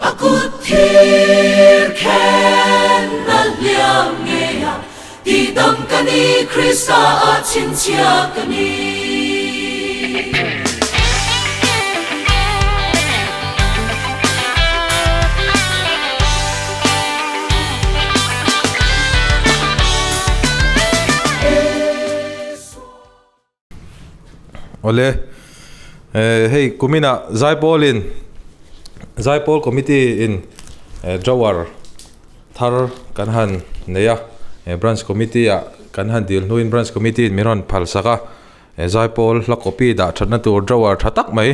A kut thir khen a hliam ngei a, tihdam ka ni, Krista ah chhinchhiah ka ni. Awle hei kuminah Zaipawl in Zaipawl committee in drawer thar kan han nei a branch committee ah kan han dil hnuin branch committee in min rawn phal sak a Zaipawl hla copy dah thatna tur drawer tha tak mai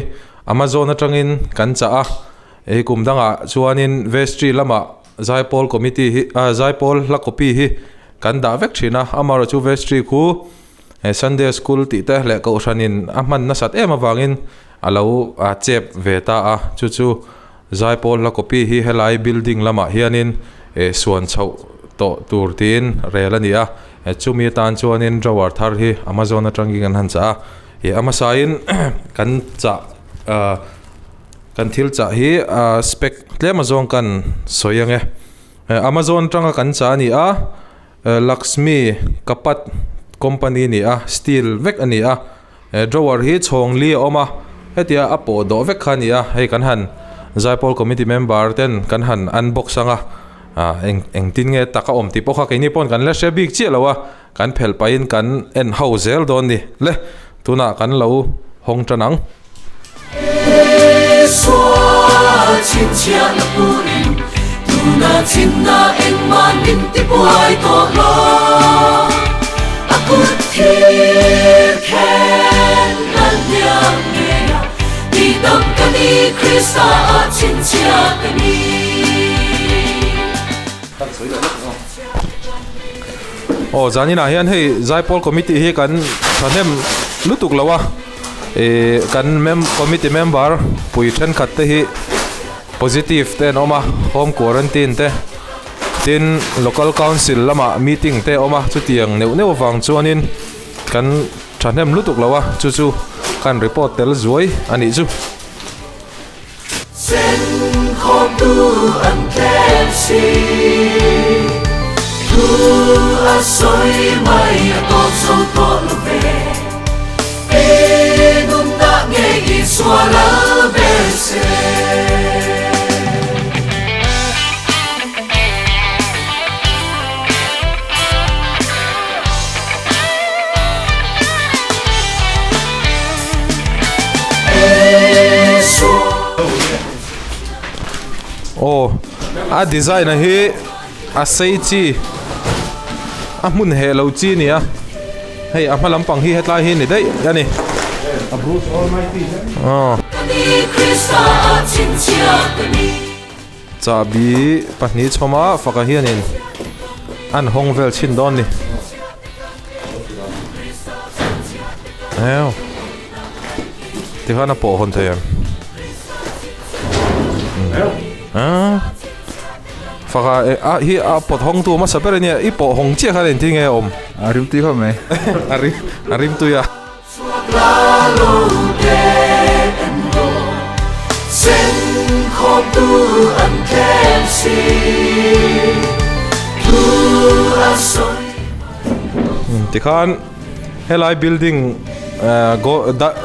Amazon atangin kan chah a hei kum dangah chuanin vestry lamah Zaipawl committee hi ah Zaipawl hla copy hi kan dah vek thin a amaherawhchu vestry khu He Sunday school tih te leh kohhranin a hman nasat em avangin a lo chep ve ta a, chu chu Zaipawl hla copy hi helai building lamah hianin suan chhoh tawh tur tiin rel a ni a, chumi atan chuanin drawer thar hi Amazon atangin kan han chah a, ih a hmasain kan chah kan thil chah hi spec tlem azawng kan sawi ang e, Amazon atanga kan chah a ni a. Laxmi Kapat company ni a steel vek a ni a drawer hi chhawng li a awm a hetia a pawh dawh vek kha a ni a hei kan han Zaipawl committee member ten kan han unbox ang a ah eng engtin nge tak a awm tih pawh kha keini pawn kan la hre bik chiah lo a kan phelh pahin kan en ho zel dawn a ni le tunah kan lo hawng tan ang. Aw zaninah hian hei Zaipawl committee hi kan thahnem lutuk lo a. Ihh kan mem committee member pui thenkhat te hi positive te an awm a home quarantine te tin local council lamah meeting te a awm a chutiang neuh neuh avang chuanin kan thahnem lutuk lo a chu chu kan report tel zuai a nih chu. Sen khawmtu an tlem si. Thu a sawi mai a tawp zo tawh lo ve. E nung dah nge Isua lal ber se. Aw a design a hi a sei chi a hmun heh lo chi a ni a hei a hma lampang hi hetlai hi a ni daih a ni aw chahbi pahnih chhawm a faka hianin an hawng vel chhin dawn a ni. Tikhan a pawh hawn thei em? Faka a hi a pawt hawng tu hmasa ber ania i pawh hawng chiah khan engtin nge a awm? A rim tui khawp mai. A rim a rim tui a. Tikhan Helai building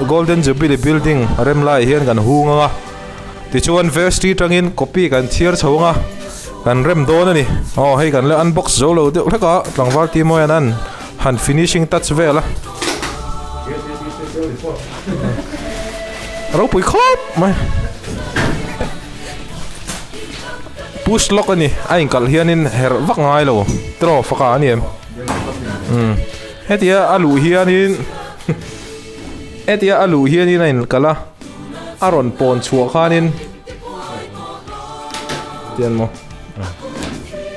Golden Jubilee building rem laiah hian kan hung ang a, tichuan vestry atangin copy kan chhiar chho ang a, kan rem dawn a ni. Aw hei kan la unbox zo lo deuh hlek a, tlangval ti mawi an han finishing touch vel a. Ropui khawp mai. Push lock a ni, a inkalh hianin herh vak ngai lo, tiraw faka a ni em? Umm hetia a luh hianin hetia a luh hianin a inkalh a a rawn pawn chhuah khanin tian maw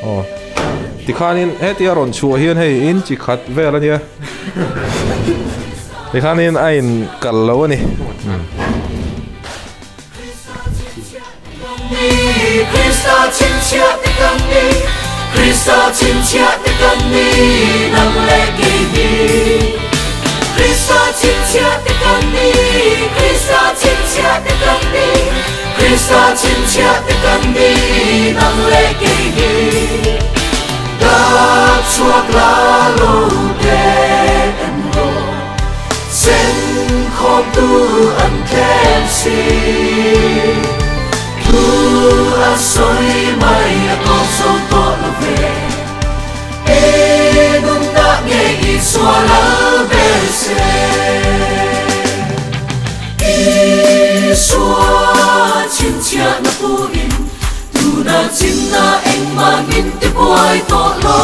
aw tikhanin hetia a rawn chhuah hian hei in chi khat vel a nia tikhanin a inkalh lo a ni. Chhinchhiah te kan ni nang leh kei hi. Dak chhuak la lo te en rawh. Sen khawmtu an tlem si. Thu a sawi mai a tawp zo tawh lo ve. E nunna nge Isua lal ber se. Isua chhinchhiahna puin tuna chinna engmah min tibuai tawh lo.